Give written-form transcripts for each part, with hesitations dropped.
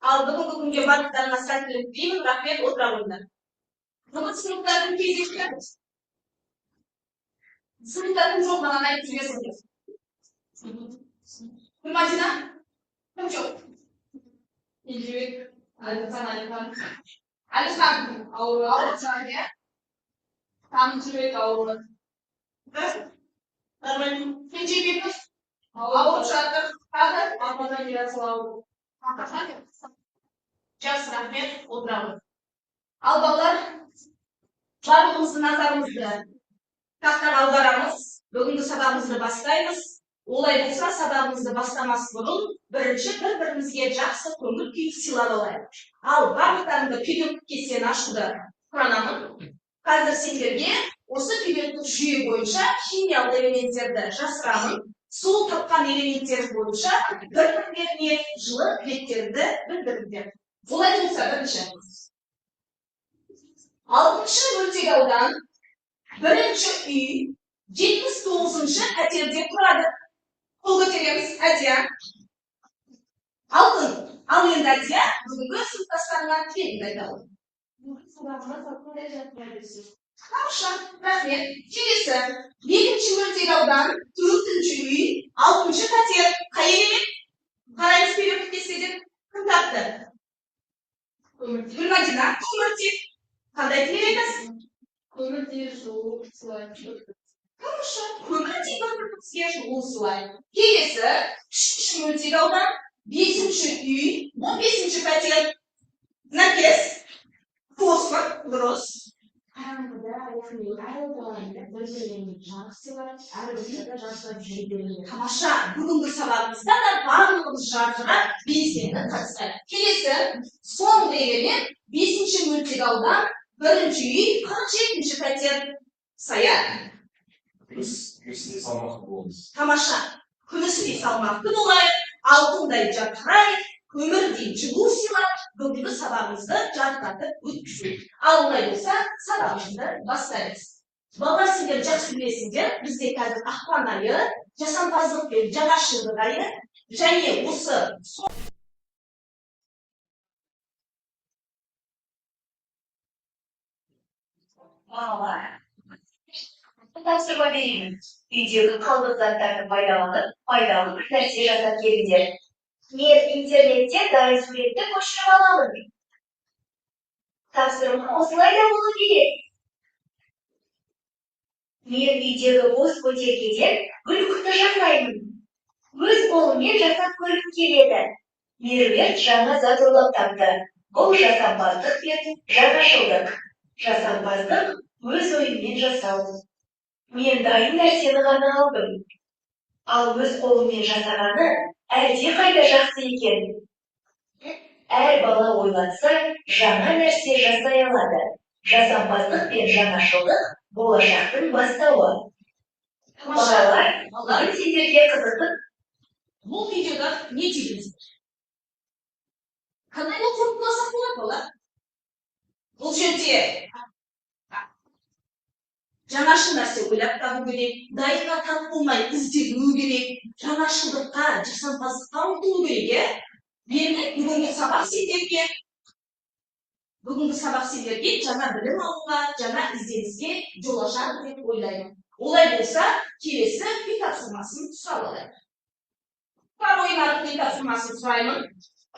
Ал бүгінгі күнге барлықтарыңа сәттілік тілеймін. Рахмет, отыра қойыңдар. Бүгін сыныптардың кезекші. Сыныптардың жоқ, маған айтып жіберсеңдер. Гүлмадина? Кім жоқ? Кенжебек, Әлихан, Әлихан. Әлихан Ауырып. Ауырып жатыр, иә? Тамшыбек ауырып. Кенжебеков ауырып жатыр. Тағы? Алмазан Ерасыл ауырып. Жақсы, рахмет, отыра ғой. Ал балалар, барлығымыздың назарымызды тақтаға аударамыз. Бүгінгі сабағымызды бастаймыз. Олай болса, сабағымызды бастамас бұрын бірінші бір-бірімізге жақсы көңіл күй сыйлап алайық. Ал барлықтарыңды периодтық кестені ашуды сұранамын. Қазір сендерге осы периодтық жүйе бойынша химиялық элементтерді жасырамын. Сол тапқан элементтер бойынша бір-бірлеріне жылы тілектерді білдіріңдер. Олай болса, бірінші. Алтыншы мөлтек аудан, бірінші үй, 79-шы пәтерде тұрады. Қол көтереміз, Әдия. Алтын. Ал енді Әдия бүгінгі сыныптастарыңа тілегіңді айта ғой. Тамаша, рахмет. Келесі, екінші мөлтек аудан, төртінші үй, алтыншы пәтер. Қай элемент? Қараймыз периодтық кестеден. Кім тапты? Көміртек. Гүлмадина, көміртек. Қандай тілек айтасың? Көміртек жылу сыйлайды. Тамаша, көміртек бір-бірімізге жылу сыйлайды. Келесі, үшінші мөлтек аудан, бесінші үй, 15-ші пәтер. Наркес, фосфор, дұрыс. Қараңғыда, яғни әр орталарында бір-бірлеріне жарық сыйлап, әр ортада жарқырап жүре беріңдер. Тамаша, бүгінгі сабағымызда да барлығымыз жарқырап белсенді қатысайық. Келесі, соңғы элемент, бесінші мөлтек аудан, бірінші үй, 47-ші пәтер. Саят. Күмістей салмақты болыңыз. Тамаша, күмістей салмақты болайық, алтындай жарқырайық, көмірдей жылу сыйлап, бүгінгі сабағымызды жарқыратып өткізейік. Ал олай болса, сабағымызды бастаймыз. Балалар, сендер жақсы білесіңдер, бізде қазір ақпан айы, жасампаздық пен жаңашылдық айы, және осы Балалар, тапсырма беремін. Үйдегі қалдық заттарды пайдаланып, пайдалы бір нәрсе жасап келіңдер. Мен интернеттен дайын суретті көшіріп аламын. Тапсырма осылай да болу керек. Мен үйдегі бос бөтелкеден гүл құты жасаймын. Өз қолыммен жасап көргім келеді. Меруерт жаңа зат ойлап тапты. Бұл жасампаздық пен жаңашылдық. Жасампаздық өз ойыңмен жасау. Мен дайын нәрсені ғана алдым. Ал өз қолыммен жасағаны әлдеқайда жақсы екен. Әр бала ойланса, жаңа нәрсе жасай алады. Жасампаздық пен жаңашылдық болашақтың бастауы. Балалар, бүгін сендерге қызықты Бұл видеода не түйдіңіздер? Қандай бұл қорытындыласақ болады, балалар? Бұл жерде жаңашыл нәрсе ойлап табу керек, дайынға тап болмай іздену керек, жаңашылдыққа, жасампаздыққа ұмтылу керек, иә? Енді бүгінгі сабақ сендерге жаңа білім алуға, жаңа ізденіске жол ашады деп ойлаймын. Олай болса, келесі үй тапсырмасын сұрап алайық. Второй үй тапсырмасын сұраймын.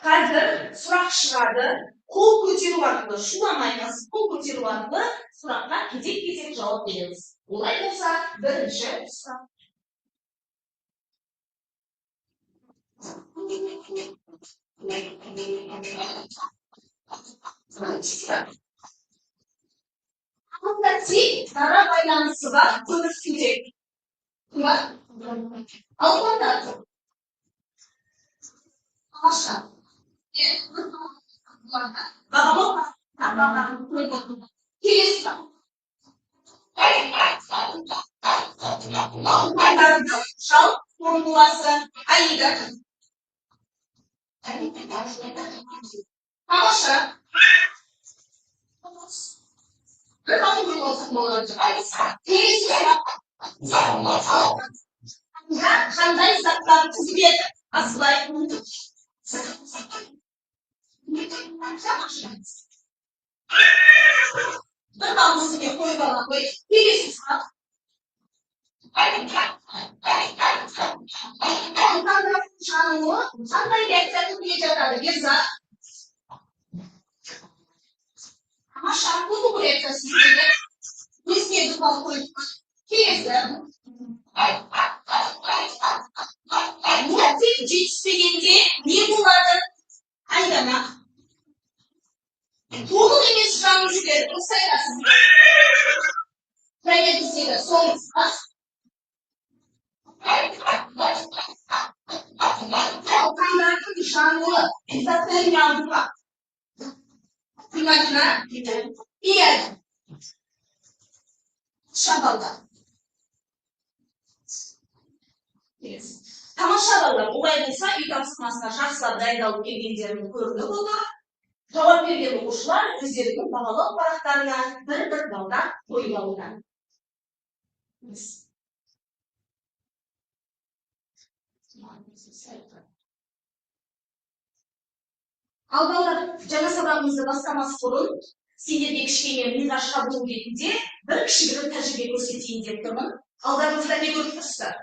Қазір сұрақ шығады. Қол көтеру арқылы шуламаймыз, қол көтеру арқылы сұраққа кезек-кезек жауап береміз. Олай болса, бірінші сұрақ. Алтын дара байланысы бар көмірсутек. Кім бар? Алтын. Тамаша. Бағалау. Келесі сұрақ. Алкандардың жалпы формуласы. Аида. Тамаша. Бір балл болсын болады. Келесі сұрақ. Қандай заттар түзіледі? Асылай. Тамаша. Бір балл өзіңе қойып ала қой. Келесі сұрақ. Алкандардың жануы қандай реакция түріне жатады? Ерзат. Тамаша, қосылу реакциясы жүреді. Өзіңе бір балл қойып қой. Келесі. Оттек жетіспегенде не болады? Айдана. Толық емес жану жүреді. Дұрыс айтасыз. Және біздегі соңғы сұрақ. Алкандардың жануы изотермиялды ма? Күлмәдіна? Иә. Шабалда. Тамаша, балалар, олай болса үй тапсырмасына жақсылап дайындалып келгендерің көрініп отыр. Жауап берген оқушылар өздерінің бағалау парақтарына бір-бір балдан қойып алуда. Ал балалар, жаңа сабағымызды бастамас бұрын сендерге кішкене миға шабуыл ретінде бір кішігірім тәжірибе көрсетейін деп тұрмын. Алдарыңызда не көріп тұрсыздар?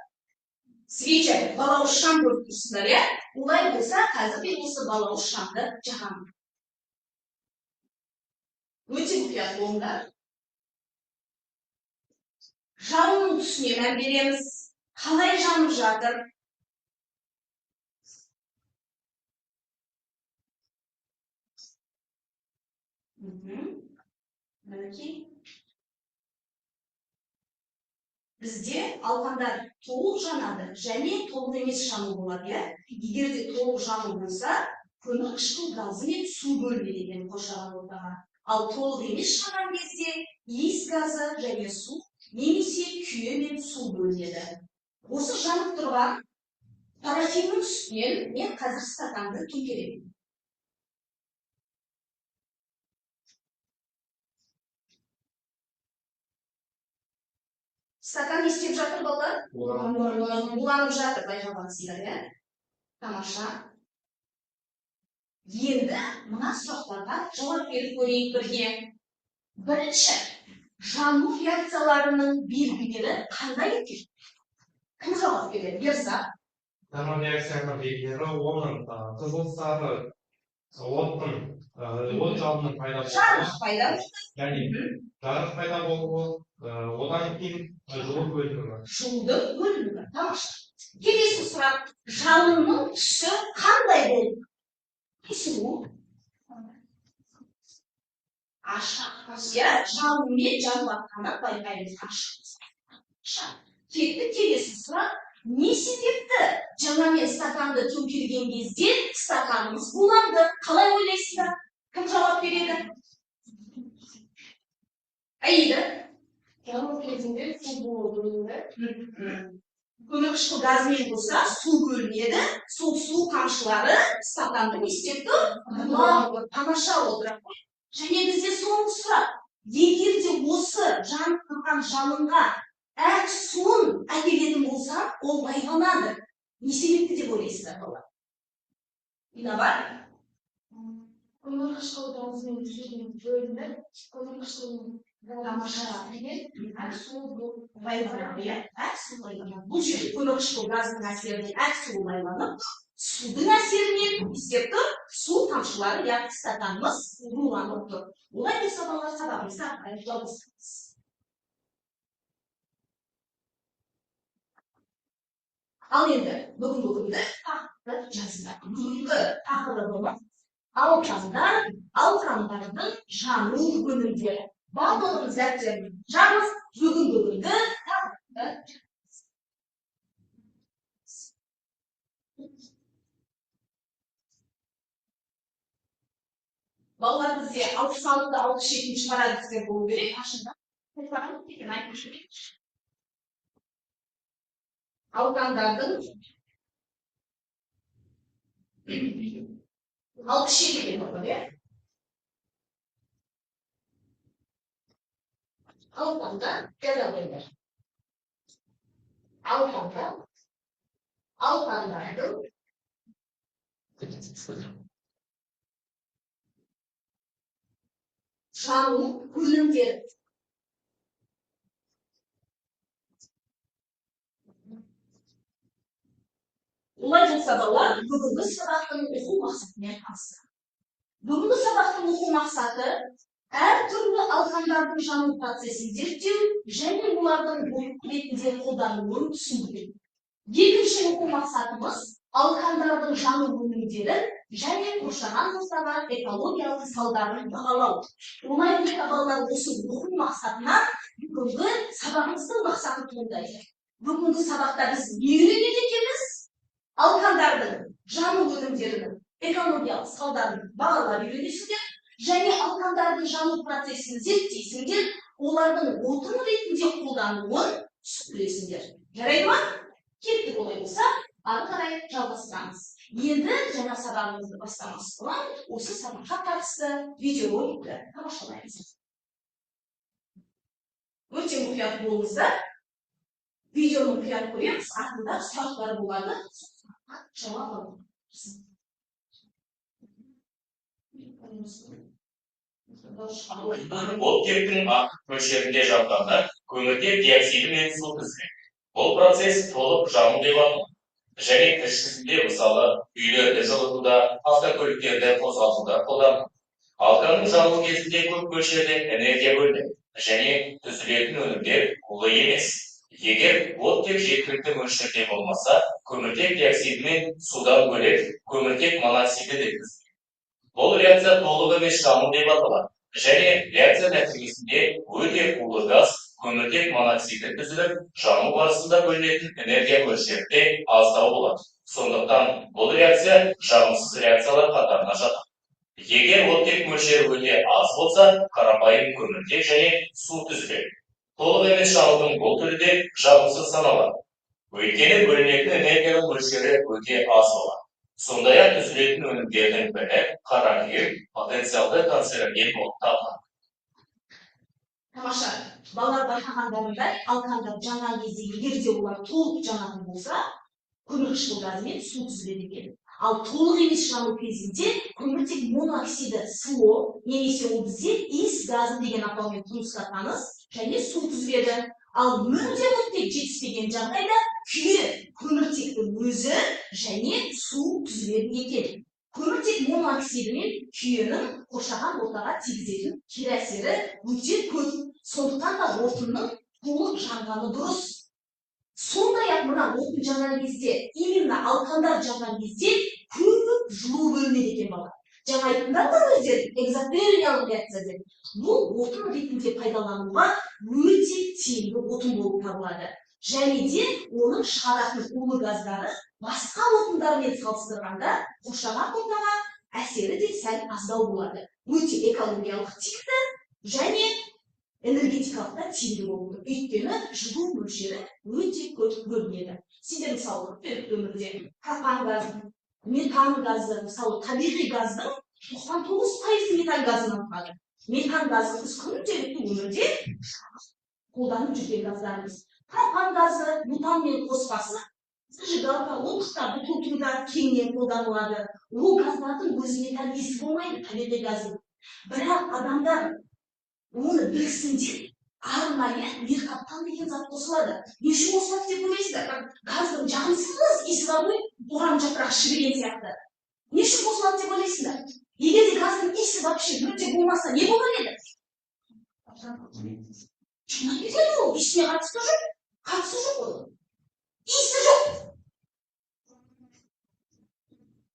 Свеча, балауыз шам көріп тұрсыздар, иә? Олай болса, қазір мен осы балауыз шамды жағамын. Өте мұқият болыңдар. Жалынның түсіне мән береміз. Қалай жанып жатыр? Мінекей. Бізде алқандар толық жанады және толық емес жану болады, иә? Егер де толық жану болса, көмірқышқыл газы мен су бөлінеді екен қоршаған ортаға. Ал толық емес жанған кезде иіс газы және су немесе күйе мен су бөлінеді. Осы жанып тұрған парафиннің үстінен мен қазір стаканды төңкеремін. Стакан не істеп жатыр, балалар? Буланып жатыр, байқағансыздар, иә? Тамаша. Енді мына сұрақтарға жауап беріп көрейік бірге. Бірінші, жану реакцияларының белгілері қандай екен? Кім жауап береді? Ерзат. Жану реакциясының белгілері оның қызыл сары оттың от жалынның пайда болуы, Жарық пайда болуы. Және жарық пайда болуы, одан кейін жылу бөлінуі. Жылудың бөлінуі. Тамаша. Келесі сұрақ. Жалынның түсі қандай болды? Түсу. Ашық. Иә, жалынмен жанып жатқанын байқаймыз. Ашық. Кетті келесі сұрақ. Не себепті жаңа мен стаканды төңкерген кезде стаканымыз буланды? Қалай ойлайсыздар? Кім жауап береді? Аида. Жану кезінде су бөлінеді. Көмірқышқыл газымен қоса су бөлінеді. Сол су тамшылары стаканды не істеп тұр? Тамаша отырады. Және бізде соңғы сұрақ. Егер де осы жанып тұрған жалынға әк суын әкелетін болса, ол лайланады. Не себепті деп ойлайсыздар, балалар? Инабат? Көмірқышқыл газымен бөлініп, көмірқышқыл Тамаша. Әк су лайланады, иә? Әк су лайланады. Бұл жерде көмірқышқыл газының әсерінен әк су лайланып, судың әсерінен не істеп тұр? Су тамшылары, яғни стаканымыз буланып тұр. Олай болса, балалар, сабағымызды ары қарай жалғастырамыз. Ал енді бүгінгі күнді тақырыпты жазыңдар. Бүгінгі тақырыбымыз алкандар, алкандардың жану өнімдері. Барлығымыз дәптерін жазыңыз. Бүгінгі күнді тақырыпты жазыңыз. Балалар, бізде 66, 67 параграфтер болу керек. Ашында. Алкандардың 67 деген бар, иә? Алкандар жаза қойыңдар. Алкандар, алкандардың жану өнімдері. Олай болса, балалар, бүгінгі сабақтың оқу мақсатымен таныстық. Бүгінгі сабақтың оқу мақсаты әртүрлі алкандардың жану процесін зерттеу және олардың отын ретінде қолданылуын түсіндіру. Екінші оқу мақсатымыз алкандардың жану өнімдерін және қоршаған ортаға экологиялық салдарын бағалау. Олай болса, балалар, осы оқу мақсатынан бүгінгі сабағымыздың мақсаты туындайды. Бүгінгі сабақта біз не үйренеді екенбіз? Алкандардың жану өнімдерінің экологиялық салдарын бағалап үйренесіңдер және алкандардың жану процесін зерттейсіңдер, олардың отын ретінде қолдануын түсіндіресіңдер. Жарайды ма? Кеттік олай болса, ары қарай жалғастырамыз. Енді жаңа сабағымызды бастамас бұрын осы сабаққа қатысты видеороликті тамашалаймыз. Өте мұқият болыңыздар. Видеоны мұқият көреміз, артында сұрақтар болады. Сол сұраққа жауап аламыз. Оттектің артық мөлшерінде жанғанда көміртек диоксиді мен су түзіледі. Бұл процесс толық жану деп аталады. Және іс жүзінде, мысалы, үйлерді жылытуда, автокөліктерді қозғалтуда қолданылады. Алканның жануы кезінде көп мөлшерде энергия бөлінеді және түзілетін өнімдер улы емес. Егер оттек жеткілікті мөлшерде болмаса, көміртек диоксиді мен судан бөлек көміртек моноксиді де түзіледі. Бұл реакция толық емес жану деп аталады және реакция нәтижесінде өте улы газ көміртек моноксиді түзіліп, жану барысында бөлінетін энергия мөлшері де аздау болады. Сондықтан бұл реакция жағымсыз реакциялар қатарына жатады. Егер оттек мөлшері өте аз болса, қарапайым көміртек және су түзіледі. Толық емес жанудың бұл түрі де жағымсыз саналады. Өйткені бөлінетін энергияның мөлшері өте аз болады. Сондай-ақ түзілетін өнімдердің бірі қара күйік потенциалды канцероген болып табылады. Тамаша. Балалар, байқағандарындай, алкандар жанған кезде, егер де олар толық жанатын болса, көмірқышқыл газы мен су түзіледі екен. Ал толық емес жану кезінде көміртек моноксиді СО немесе ол бізде иіс газы деген атаумен тұрмыста таныс және су түзіледі. Ал мүлде оттек жетіспеген жағдайда күйе көміртектің өзі және су түзіледі екен. Көміртек моноксиді мен күйенің қоршаған ортаға тигізетін кері әсері өте көп. Сондықтан да отынның толық жанғаны дұрыс. Сондай-ақ мына отын жанған кезде, именно алкандар жанған кезде көп жылу бөлінеді екен, бала. Жаңа айттыңдар ғой өздері, экзотермиялық реакция деп. Бұл отын ретінде пайдалануға өте тиімді отын болып табылады. Және де оның шығаратын улы газдары басқа отындармен салыстырғанда қоршаған ортаға әсері де сәл аздау болады. Өте экологиялық тиімді және энергетикалық та тиімді болып тұр. Өйткені жылу мөлшері өте көп бөлінеді. Сендер, мысалы, күнделікті өмірде пропан газы, метан газы, мысалы, табиғи газдың 99%-ы метан газынан тұрады. Метан газы біз күнделікті өмірде қолданып жүрген газдарымыз. Пропан газы, бутанмен қоспасы, зажигалка, ондықтарды толтыруда кеңінен қолданылады. Ол газдардың өзіне тән иісі болмайды, табиғи газдың. Бірақ адамдар оны білсін деп арнайы меркаптан деген зат қосылады. Не үшін қосылады деп ойлайсыздар? Газдың жағымсыз иісі бар ғой, боран жапырақ шіріген сияқты. Не үшін қосылады деп ойлайсыздар? Егер де газдың иісі вообще мүлде болмаса, не болар еді? Жана кетеді ол, иісіне қатысы жоқ. Қатысы жоқ оның. Иісі жоқ.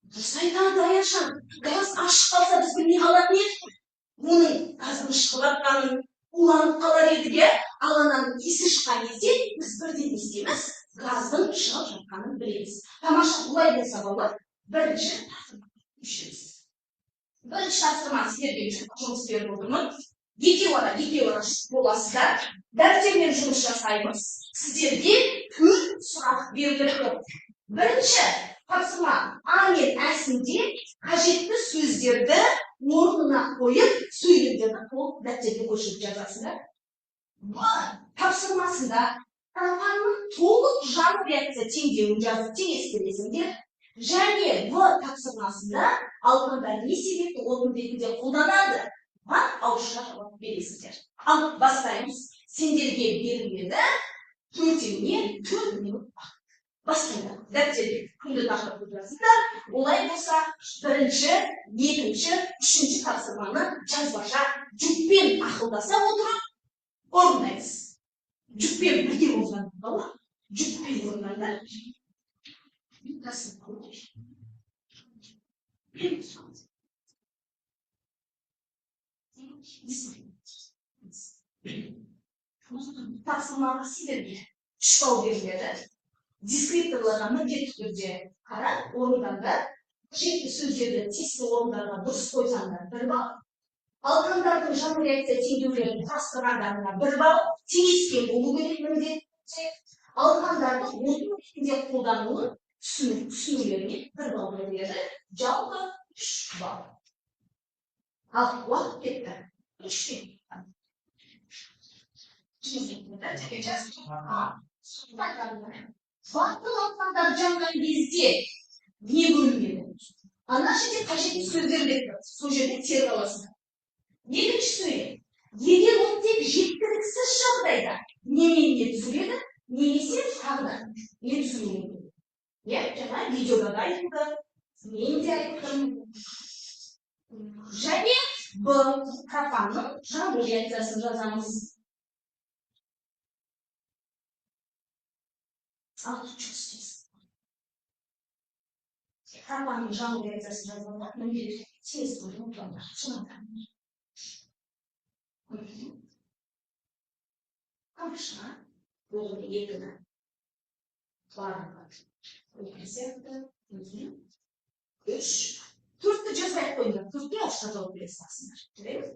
Дұрыс айтады Аяшан. Газ ашық қалса, біз білмей қалатын едік. Оның газдың шығып жатқанын, уланып қалар едік, иә? Ал ананың иісі шыққан кезде біз бірден не істейміз? Газдың шығып жатқанын білеміз. Тамаша, олай болса, балалар, бірінші тақырыпқа көшеміз. Бірінші тапсырма, сіздерге жұмыс беріп отырмын. Екеу ара, екеу ара боласыздар. Дәптермен жұмыс жасаймыз. Сіздерге 4 сұрақ беріліп тұр. Бірінші тапсырма А мен Әсінде қажетті сөздерді орнына қойып, сөйлемдерді толық дәптерге көшіріп жазасыздар. Б тапсырмасында пропанның толық жану реакция теңдеуін жазып теңестіресіңдер. Және В тапсырмасында алкандар не себепті отын ретінде қолданады? Бұған ауызша жауап бересіздер. Ал бастаймыз. Сендерге беріледі төртеуіне 4 минут уақыт. Бастаңдар. Дәптерге күнді тақырыпты жазыңдар. Олай болса, бірінші, екінші, үшінші тапсырманы жазбаша жұппен ақылдаса отырып орындаймыз. Жұппен бірге орындаңдар, балалар. Жұппен орындаңдар. Тапсырмаға сіздерге 3 балл беріледі. Дескрипторларға міндетті түрде қарап орындаңдар. Қажетті сөздерді тиісті орындарға дұрыс қойсаңдар 1 балл. Алкандардың жану реакция теңдеулерін құрастырғандарына 1 балл, теңескен болу керек міндетті түрде. Алкандардың отын ретінде қолдануын түсінулеріне 1 балл беріледі. Жалпы 3 балл. Ал уақыт кетті. 3 минут. Барлық алкандар жанған кезде не бөлінеді? Ана жерде қажетті сөздер беріп тұр. Сол жерде теріп аласыңдар. Екінші сөйлем. Егер оттек жеткіліксіз жағдайда немен не түзіледі, немесе тағы да не түзілуі мүмкін. Иә, жаңа видеода да айтылды, мен де айттым. Және Б пропанның жану реакциясын жазамыз. Ал жұмыс істейсіз. Пропанның жану реакциясын жазғанда міндетті тез ұмытпаңдар. Тамаша. Оғын екіні барлығы екі сияқты. 3. 4-ті жазбай ақ қойыңдар. 4-ті ауызша жауап бере саласыңдар. Жарайды ма?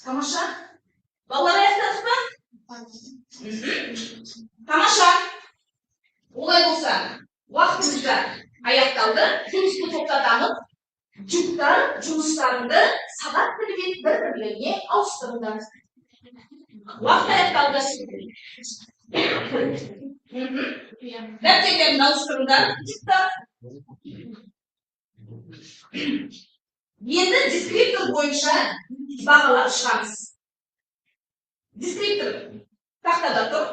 Тамаша. Балалар аяқтадық па? Тамаша. Олай болса, уақытымыз да аяқталды. Жұмысты тоқтатамыз. Жұптар жұмыстарыңды сағат тілімен бір-бірлеріне ауыстырыңдар. Уақыт аяқталды. Дәптерлеріңді ауыстырыңдар, жұптар. Енді дескриптор бойынша бағалап шығамыз. Дескриптор тақтада тұр.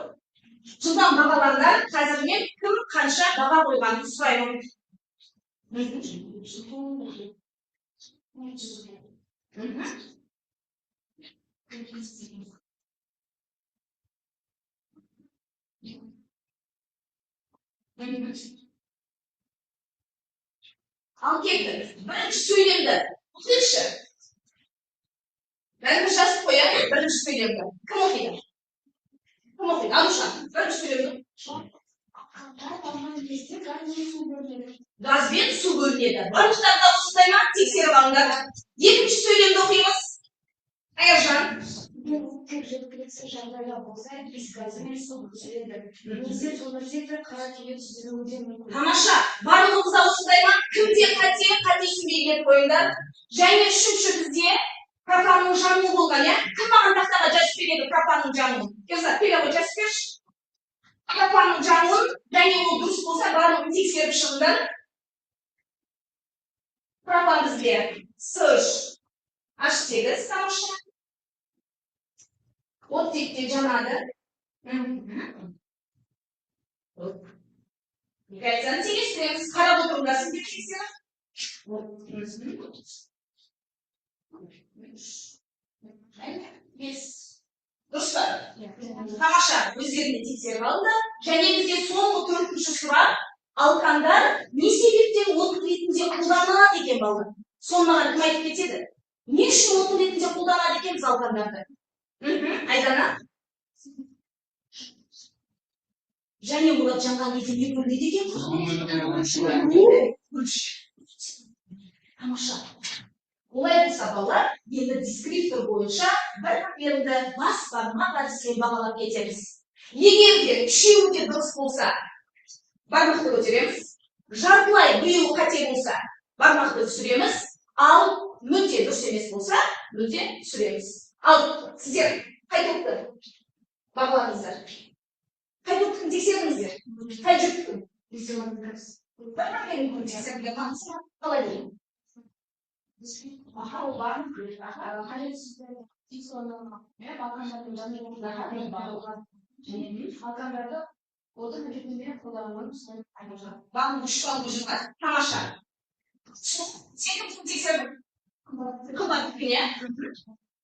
Жылдам бағалаңдар. Қазір мен кім қанша баға қойғанын сұраймын. Ал кеттік. Бірінші сөйлемді оқиықшы. Бәріміз жазып қояйық бірінші сөйлемді. Кім оқиды? Кім оқиды? Аружан, бірінші сөйлемді. Газ бен су бөлінеді. Барлықтарында осындай ма? Тексеріп алыңдар. Екінші сөйлемді оқимыз. Аяжан. Тек жеткіліксіз жағдайда болса, иіс газы мен су бөлінеді. Немесе көміртекті қара күйе түзілуі де мүмкін. Тамаша. Барлығымызда осындай ма? Кімде қате, қатесін белгілеп қойыңдар. Және үшінші бізде пропанның жануы болған, иә? Кім маған тақтаға жазып береді пропанның жануын? Ерзат, келе ғой, жазып берші. Пропанның жануын, және ол дұрыс болса, барлығын тексеріп шығыңдар. Пропан бізде С3H8, тамаша. Оттекте жанады. Реакцияны теңестіреміз. Қарап отырыңдар сендер тексеріп. 5. Дұрыс па? Тамаша, өздеріне тексеріп алды. Және бізде соңғы 4-ші сұрақ. Алкандар не себептен отын ретінде қолданылады екен, балалар? Соны маған кім айтып кетеді? Не үшін отын ретінде қолданады екенбіз алкандарды? Айдана. Және олар жанған кезде не көрінеді екен? Тамаша. Олай болса, балалар, енді дескриптор бойынша бір-бірімді бас бармақ әдіспен бағалап кетеміз. Егер де үшеуі де дұрыс болса, бармақты көтереміз. Жартылай біреуі қате болса, бармақты түсіреміз. Ал мүлде дұрыс емес болса, мүлде түсіреміз. Ал сіздер қай топты бағалаңыздар? Қай топтікін тексердіңіздер? Қай жұптікін? Бір-бірлерін тексердіңдер. Қалай деген? Алкандарды отын ретінде қолдануын. Барлығы 3 балл жиырма. Тамаша. Сен кімдікін тексердің? Қымбаттікін, иә?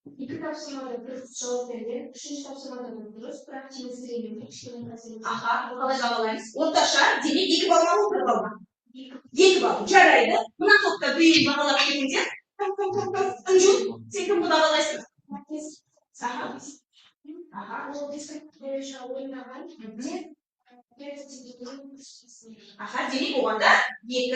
2 тапсырмада дұрыс жауап берген, 3-ші тапсырмада дұрыс, бірақ теңестірген. Аха, қалай бағалаймыз? Орташа, демек 2 балл ма, 1 балл ма? 2 балл. Жарайды. Мына топта біреуін бағалап кетіңдер. Інжу, сен кімді бағалайсың? Аха. Аха. Ол дескриптор бойынша орындаған. Аха, демек оған да 2.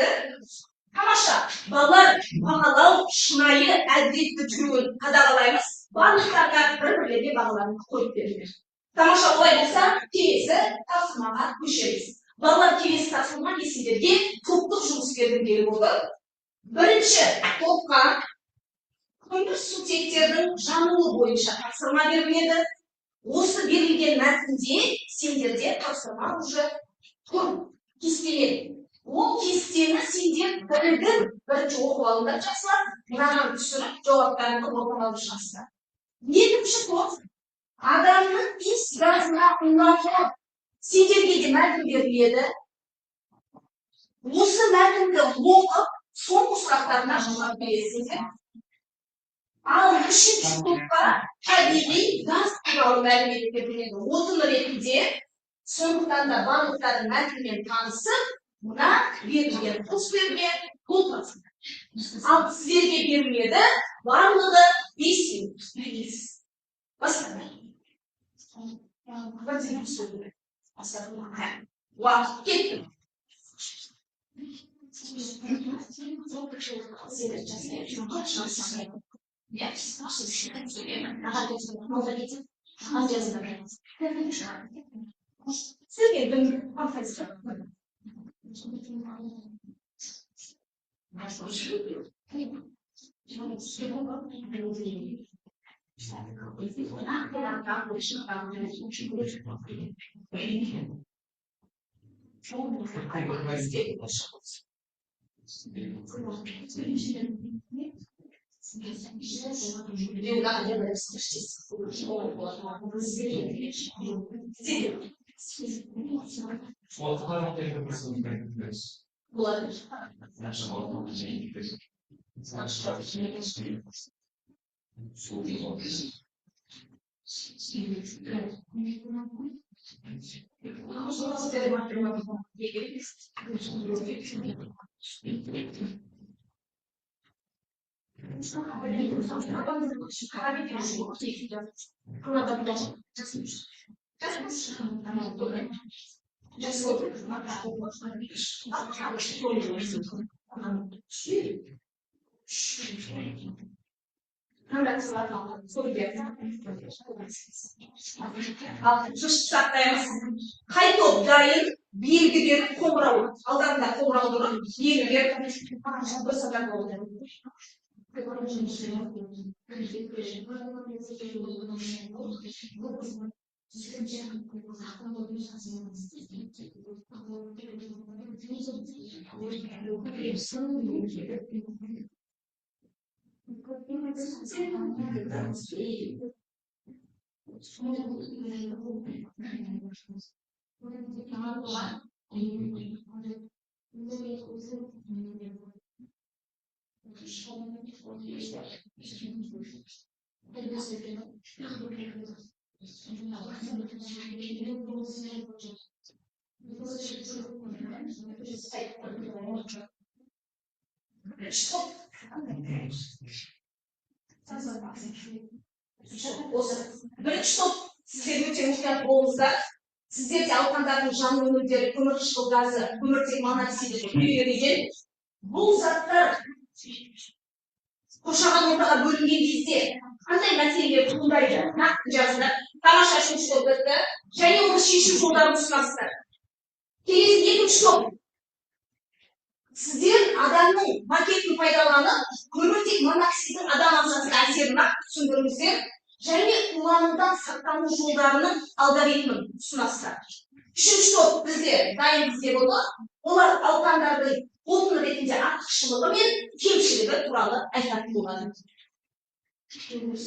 Тамаша. Балалар, бағалау шынайы әділетті жүруін қадағалаймыз. Барлықтарына бір-бірлерге бағаларын қойып беріңдер. Тамаша, олай болса, келесі тапсырмаға көшеміз. Балалар, келесі тапсырма мен сендерге топтық жұмыс бергім келіп отыр. Бірінші топқа көмірсутектердің жануы бойынша тапсырма беріледі. Осы берілген мәтінде сендерде тапсырма уже тұр, кестемен. Ол кестені сендер бірігіп, бірінші оқып алыңдар жақсылап, мынаған түсіріп, жауаптарыңды ортаға алып шығасыздар. Екінші топ адамның иіс газына улануы. Сендерге де мәтін беріледі. Осы мәтінді оқып, соңғы сұрақтарына жауап бересіңдер. Ал үшінші топқа табиғи газ туралы мәлімет беріледі отын ретінде. Сондықтан да барлықтарың мәтінмен танысып, мына берілген құсберге толтырасыңдар. Ал сіздерге беріледі барлығы 5 минут. Бастаңдар. Уақыт кетті. Қай топ дайын, белгі беріп қоңырау, алдарында қоңырау тұрып, белгі беріп бір сағат болды. Бірінші топ. Осы бірінші топ, сіздер өте мұқият болыңыздар. Сіздер де алкандардың жану өнімдері, көмірқышқыл газы, көміртек моноксиді үйренген. Бұл заттар қоршаған ортаға бөлінген кезде қандай мәселелер туындайды, нақты жазыңдар. Тамаша, үшінші топ бітті. Және оны шешу жолдарын ұсынасыздар. Келесі екінші топ. Сіздер адамның макетін пайдаланып, көміртек моноксидінің адам ағзасына әсерін нақты түсіндіріңіздер және уланудан сақтану жолдарының алгоритмін ұсынасыздар. Үшінші топ бізде дайын бізде болды. Олар алкандардың отын ретінде артықшылығы мен кемшілігі туралы айтатын болады. 2 минут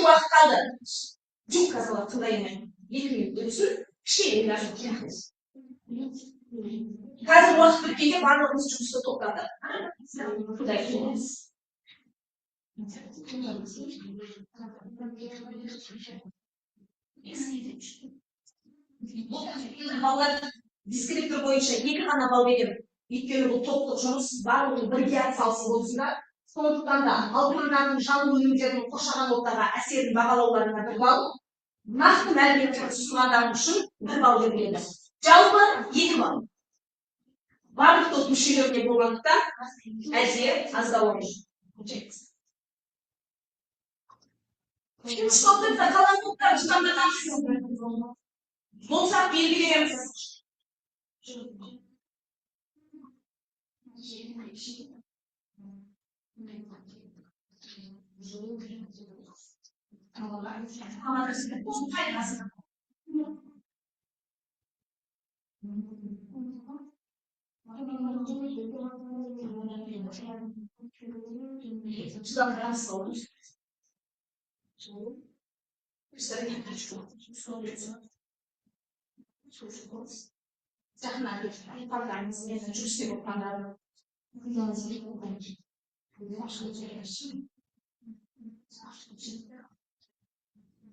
уақыт қалды. Жоқ, қазір олар тыңдаймын. 2 минут өтсін, кішкене ойланып. Қазір уақыт біткенде барлығымыз жұмысты тоқтатып, тыңдайтын боламыз. Балалар, дескриптор бойынша 2 ғана балл беремін. Өйткені бұл топтық жұмыс, барлығын бірге атсалысып отырсыңдар. Сондықтан да алкандардың жану өнімдерінің қоршаған ортаға әсерін бағалауларына 1 балл, нақты мәліметтер ұсынғандарың үшін 1 балл беріледі. Жалпы 2 балл. Барлық топ мүшелеріне болғандықтан әзір аздау. Үшінші топты қалған топтар жылдамдатамыз. Болсақ белгілейміз.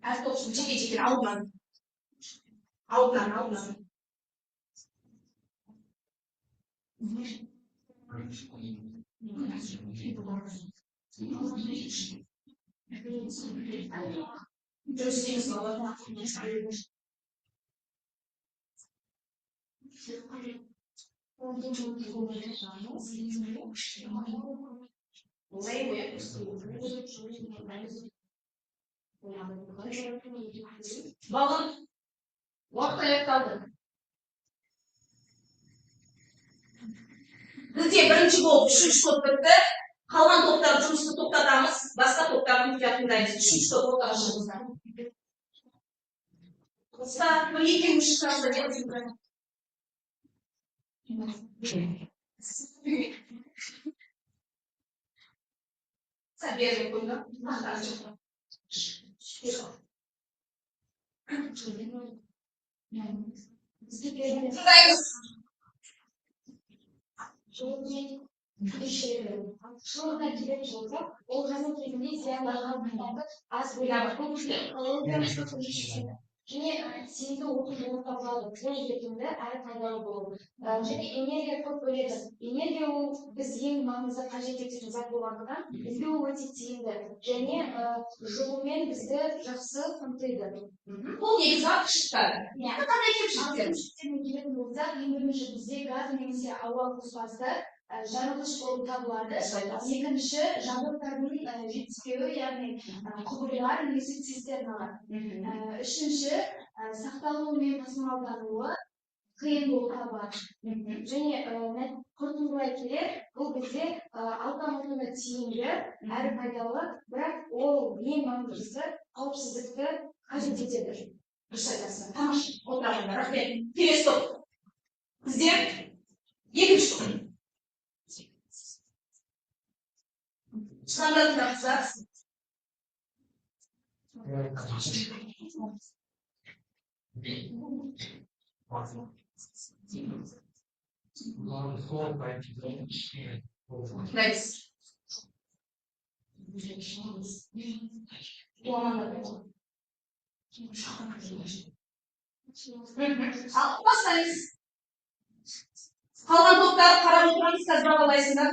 Әр топтың жеке-жеке алдынан. Алдынан, алдынан. Жұмыс істейміз, балалар. Балалар, уақыт аяқталды. Бізде бірінші болып үшінші топ бітті. Қалған топтар жұмысты тоқтатамыз, басқа топтарды мұқият тыңдаймыз. Үшінші топ ортаға шығыңыздар. Қоста бір екеуі шықсаңыздар. Тыңдаймыз. Артықшылығына келетін болсақ, ол жану кезінде зиянданған заттарды аз бөледі, және тиімді отын болып табылады, қолжетімді әрі пайдалы болу. Және энергия көп бөледі. Энергия ол біз ең маңызды қажет ететін зат болғандықтан, бізге ол өте тиімді және жылумен бізді жақсы қамтиды. Бұл негізгі артықшылықтары. Қандай кемшіліктер? Кемшіліктеріне келетін болсақ, ең бірінші бізде газ немесе ауа қоспасы жарылғыш болып табылады. Екінші, жабдықтардың жетіспеуі, яғни құбырлар немесе цистерналар. Үшінші, сақталуы мен тасымалдануы қиын болып табылады. Және қорытындылай келе, бұл бізде алкан отыны тиімді әрі пайдалы, бірақ ол ең маңыздысы қауіпсіздікті қажет етеді. Дұрыс айтасың. Тамаша. Отырыңдар. Рахмет. Келесі топ. Бізде екінші топ. Шығандатыңдар. Тыңдаймыз. Ал бастаймыз. Қалған топтар қарап отырамыз, қазір бағалайсыңдар.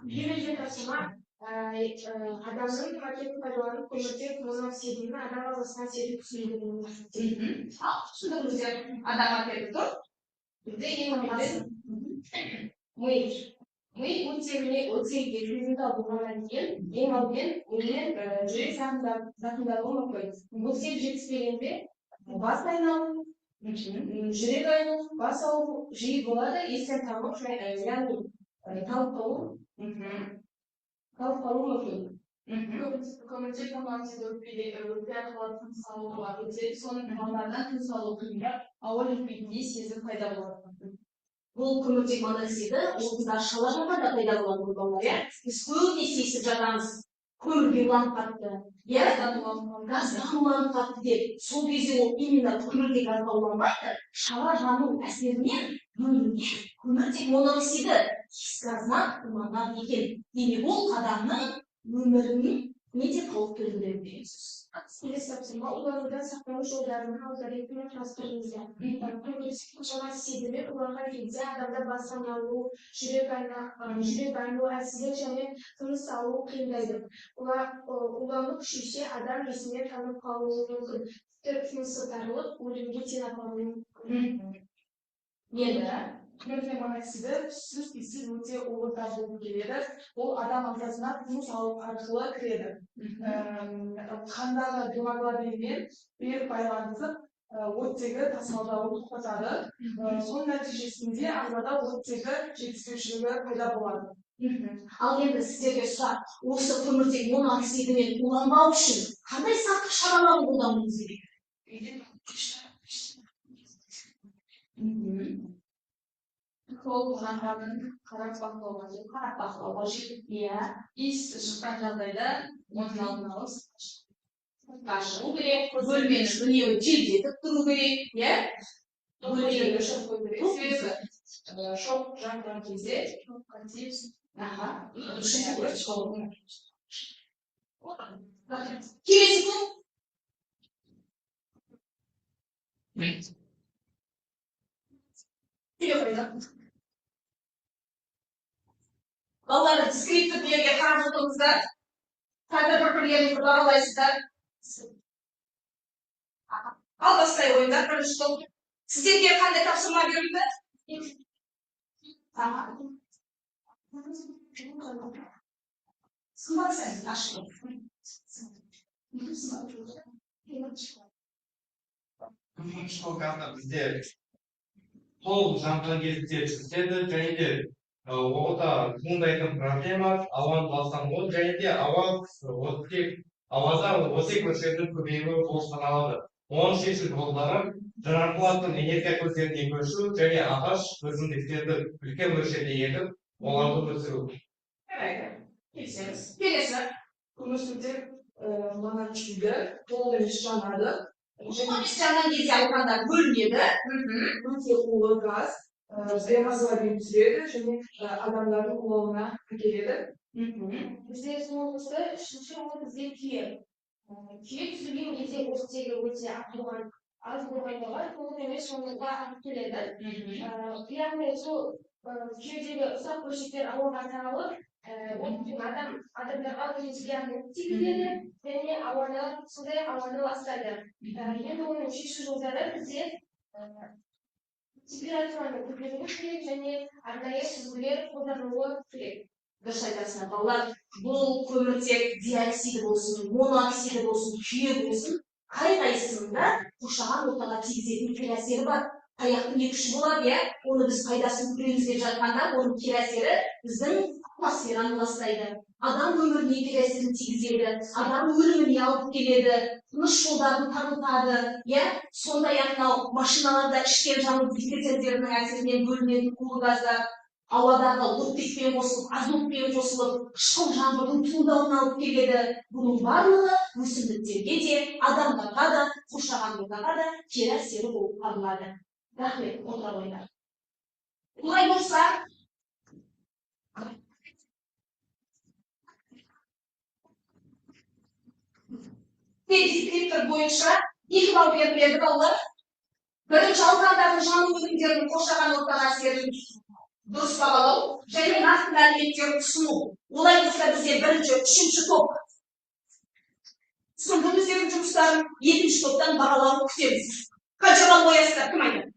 Берілген тапсырма адамның макетін пайдаланып көміртек моноксидінің адам ағзасына әсерін түсіндіру. Ал түсіндіріңіздер. Адам макеті тұр. Бізде ең алдымен ми оттегіне оттегіге сезімтал болғаннан кейін ең алдымен мимен жүрек зақымдануы мүмкін. Оттек жетіспегенде бас айналу, жүрек айну, бас ауыру жиі болады, естен танып, яғни талып қалу мүмкін. Көміртек моноксиді өкпе арқылы тыныс алуға өтеді, соның салдарынан тыныс алу қиындап, ауа жетпейтіндей сезім пайда болады. Бұл көміртек моноксиді отында шала жанғанда пайда болады ғой, балалар, иә? Біз көбінесе естіп жатамыз, көмірге уланып қалыпты, иә? Газдан уланып қалыпты деп. Сол кезде ол именно көміртек газға уланбайды, шала жану әсерінен бөлінген көміртек моноксиді иіс газынан уланған екен. Демек, ол адамның өміріне не де қауіп төндіреді деген сөз. Келесі тапсырма: уланудан сақтану жолдарының алгоритмін құрастырыңыздар. Көміртек моноксидімен уланған кезде адамда бас айналу, жүрек айну, әлсіздік және тыныс алу қиындайды. Улану күшейсе, адам есінен танып қалуы мүмкін. Тіпті тынысы тарылып, өлімге дейін апаруы мүмкін. Енді Көміртек моноксиді түссіз, иіссіз өте улы газ болып келеді. Ол адам ағзасына тыныс алу арқылы кіреді. Қандағы гемоглобинмен берік байланысып, оттегі тасымалдауын тоқтатады. Соның нәтижесінде ағзада оттегі жетіспеушілігі пайда болады. Ал енді сіздерге сұрақ: осы көміртек моноксидімен уланбау үшін қандай сақтық шараларын қолдануымыз керек? Толық жанғанын қарап бақылау қажет. Қарап бақылау қажет, иә. Иіс шыққан жағдайда оның алдын алып сыртқа шығу керек, бөлмені үнемі желдетіп тұру керек, иә? Бөлмені өшіріп қою керек. Себебі шоқ жанған кезде шоққа тиіп, Келесі топ. Балалар, дескриптірлерге қарап отырыңыздар. Қазір бір бірлеріңізді бағалайсыздар. Ал бастай қойыңдар, бірінші топ. Сіздерге қандай тапсырма берілді? Сымбат, сен ашық. Көмірқышқыл газы бізде толық жанған кезде түзіледі және де ода туындайтын проблема ауаның ластануы және де ауада оттек мөлшерінің көбеюі болып саналады. Оның шешу жолдары жаңартылатын энергия көздеріне көшу және ағаш өсімдіктерді үлкен мөлшерде егіп, оларды өсіру. Жарайды, келісеміз. Келесі. Көмірсутек моноксиді толық емес жанады. Толық емес жанған кезде алқандар бөлінеді. Өте улы газ гемоглобин түзеді және адамдардың улауына әкеледі. Бізде соңғысы, үшінші, ол бізде күйе. Күйе түзілген кезде оттегі өте аз болғандығы толық емес жануға алып келеді. Яғни сол күйедегі ұсақ бөлшектер ауаға таралып, адамдарға зиянын тигізеді және ауаны, сондай-ақ ауаны ластайды. Енді оның шешу жолдары бізде температураны көтеру керек және арнайы сүзгілер қолданылуы керек. Дұрыс айтасыңдар, балалар. Бұл көміртек диоксиді болсын, моноксиді болсын, күйе болсын, қай қайсысында қоршаған ортаға тигізетін кері әсері бар. Таяқтың екі ұшы болады, иә? Оны біз пайдасын көреміз деп жатқанда, оның кері әсері біздің атмосфераны ластайды, адам өміріне кері әсерін тигізеді, адам өліміне алып келеді, тыныс жолдарын тарылтады, иә? Сондай-ақ мынау машиналарда ішкен жану двигательдерінің әсерінен бөлінетін улы газдар. Ауадағы оттекпен қосылып, азотпен қосылып, қышқыл жаңбырдың туындауына алып келеді. Бұның барлығы өсімдіктерге де, адамдарға да, қоршаған ортаға да кері әсері болып табылады. Рахмет, отыра қойыңдар. Олай болса, дескриптор бойынша 2 балл беріледі балалар. Бірінші, алкандардың жану өнімдерінің қоршаған ортаға әсерін дұрыс бағалау және нақты мәліметтер ұсыну. Олай болса, бізде бірінші, үшінші топ ұсынды өздерінің жұмыстарын, екінші топтан бағалауын күтеміз. Қанша балл қоясыздар, кім айтады?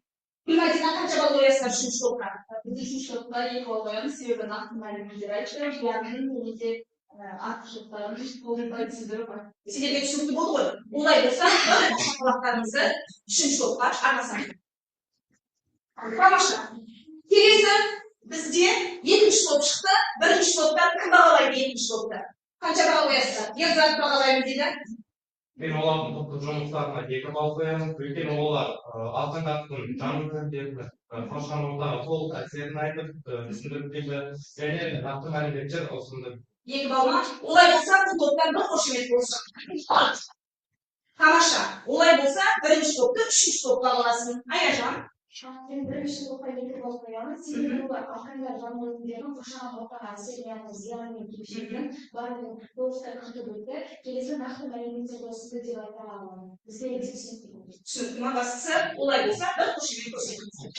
Гүлмадина, қанша балл қоясыздар үшінші топқа? Біз үшінші топқа 2 балл қоямыз, себебі нақты мәліметтер айтты, яғни немесе артықшылықтарын толықтай түсіндіріп айтты. Сіздерге түсінікті болды ғой? Олай болса, шапалақтарыңызды үшінші топқа арнасаңыз. Тамаша. Келесі бізде екінші топ шықты. Бірінші топтан кім бағалайды екінші топты? Қанша баға қоясыздар? Ерзат бағалаймын дейді. Мен олардың топтық жұмыстарына 2 балл қоямын. Өйткені олар алкандардың жану өнімдерінің қоршаған ортаға толық әсерін айтып, түсіндіріп берді және нақты мәліметтер ұсынды. 2 балл ма? Олай болса, бұл топтан бір қошемет болсын. Тамаша. Олай болса, бірінші топты үшінші топ бағаласын. Аяжан. Мен бірінші топқа 2 балл қоямын, себебі олар алкандар жану өнімдерінің қоршаған ортаға әсерін, яғни зияны мен кемшілігін барлығын толықтай қамтып өтті. Келесі нақты мәліметтерді ұсынды деп айта аламын. Бізге өте түсінікті болды. Түсінікті ма? Бастысы, олай болса, бір қошемет көрсетіңіздер.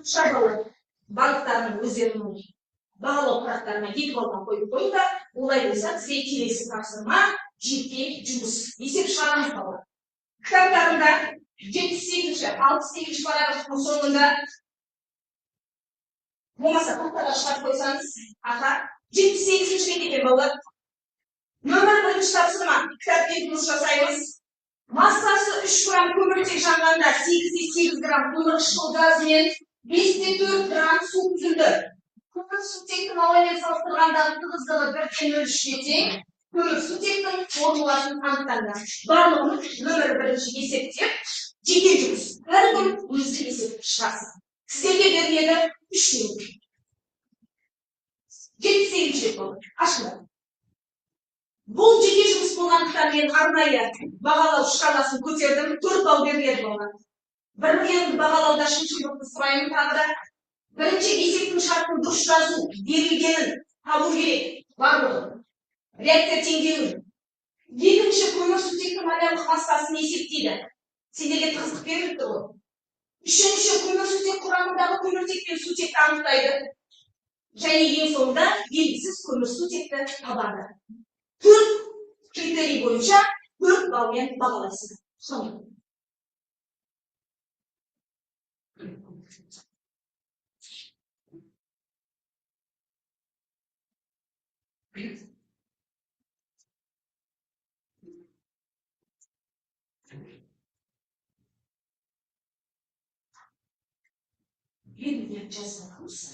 Шабалы барлықтарының өздерінің бағалау парақтарына 2 баллдан қойып қойыңдар. Олай болса, бізге келесі тапсырма жеке жұмыс. Есеп шығарамыз балалар. Кітаптарында 78-ші, 68-ші параграфтың соңында, болмаса тақтаға шығарып қойсаңыз, аха, 78-ші бет екен балалар. Нөмір 1-ші тапсырма, кітаппен жұмыс жасаймыз. Массасы 3 грамм көміртек жанғанда 8,8 грамм көмірқышқыл газы мен 5,4 грамм су түзілді. Көмірсутектің ауамен салыстырғандағы тығыздығы 1,03-ке тең. Көмірсутектің формуласын анықтаңдар. Барлығын нөмір 1-ші есептеп, жеке жұмыс. Әркім өзі есептеп шығарсын. Сіздерге беріледі 3 минут. 78-ші бет болды. Ашыңдар. Бұл жеке жұмыс болғандықтан мен арнайы бағалау шкаласын көтердім. 4 балл беріледі балалар. Бір-бірін бағалауда шыншылдықты сұраймын тағы да. Бірінші есептің шартын дұрыс жазу берілгенін табу керек барлығы. Реакция теңдеуін. Екінші, көмірсутектің малярлық массасын есептейді. Сендерге тығыздық беріліп тұр ғой. Үшінші, көмірсутек құрамындағы көміртек пен сутекті анықтайды. Және ең соңында белгісіз көмірсутекті табады. 4 критерий бойынша 4 баллмен бағалайсыздар. Соңы. Енді жазып аламыз.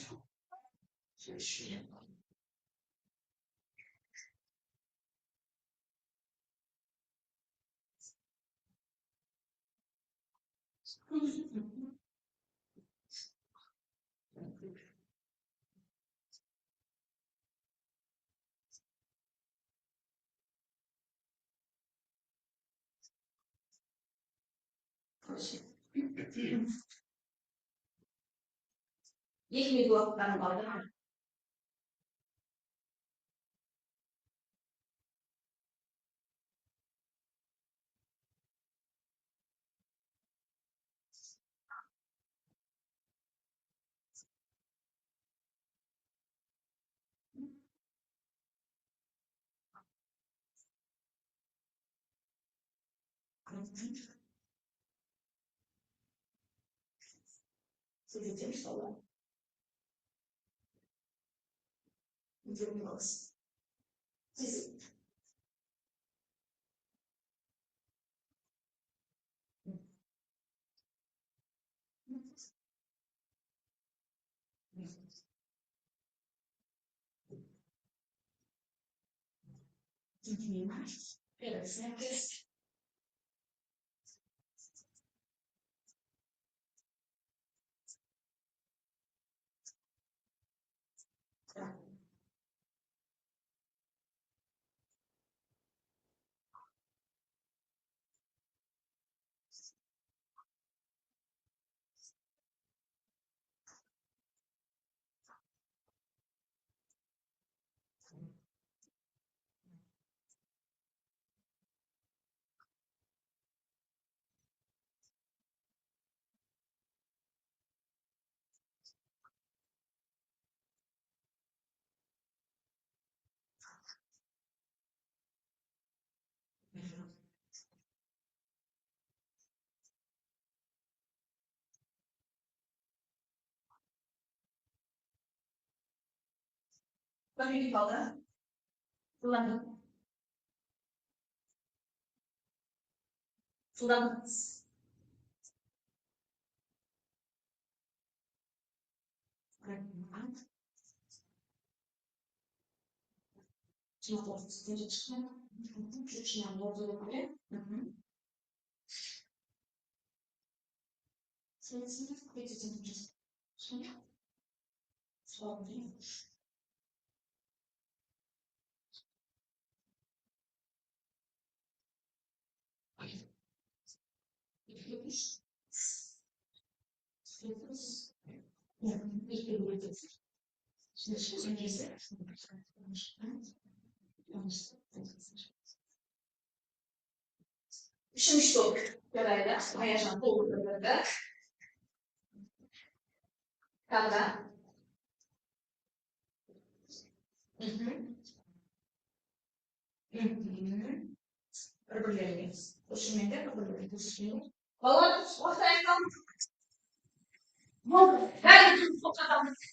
2 минут уақыттарын қалды. Сөйлетеміз балалар. Келесі. Бір минут қалды. Жылдам. Жылдам. Үшінші топ. Жарайды. Аяжан толық білдірді. Тағы да. Бір-бірлеріңе. Көшірмеңдер, бір-бірлеріңе. Балалар, уақыт аяқталды. Болды. Бәрін тоқтатамыз.